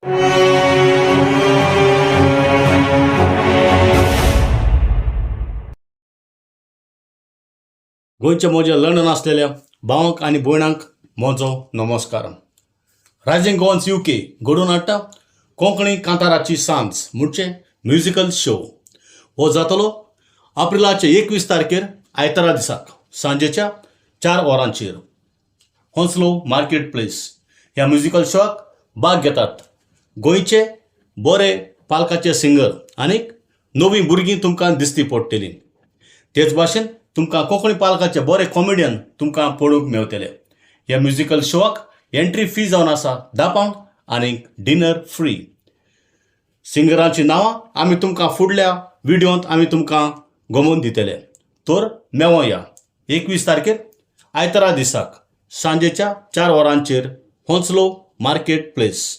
गोंयच्या म्हज्या लंडन आसलेल्या भावांक आनी भयणांक म्हजो नमस्कार. रायझींग गोवन्स you के घडोवन हाडटा कोंकणी कांताराची सांज म्हणजे म्युजिकल शो. हो जातलो एप्रिलाचे 21 तारखेर आयतारा दिसाक सांजेच्या 4 वरांचेर होन्सलो मार्केट प्लेस. ह्या म्युजिकल शोआक भाग घेतात गोंयचे बरे पालकाचे सिंगर आनीक नवीं भुरगीं तुमकां दिसती पडटलीं. तेच भाशेन तुमकां कोंकणी पालकाचे बरे कॉमेडियन तुमकां पळोवंक मेवतले. ह्या म्युजिकल शोआक एंट्री फी जावन आसा 10 पावंड आनी डिनर फ्री. सिंगरांची नांवां आमी तुमकां फुडल्या व्हिडियोंत आमी तुमकां गमोवन दितले. तर मेवोया 21 तारखेर आयतारा दिसाक सांजेच्या 4 वरांचेर होंसलो मार्केट प्लेस.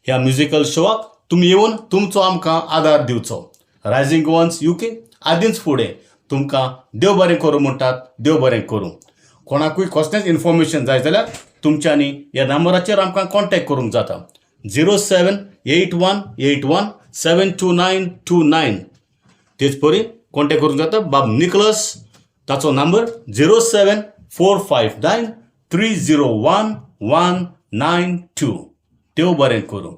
ह्या म्युजिकल शोआक तुमी येवन तुमचो आमकां आदार दिवचो. रायझींग गोवन्स you के आदींच फुडें तुमकां देव बरें करूं म्हणटात. देव बरें करूं. कोणाकूय कसलेंच इन्फॉर्मेशन जाय जाल्यार तुमच्यांनी ह्या नंबराचेर आमकां कॉन्टेक्ट करूंक जाता, 07818172929. तेच परी कॉन्टेक्ट करूंक जाता बाब निकलस, ताचो नंबर 07459301192. देव बरें करूं.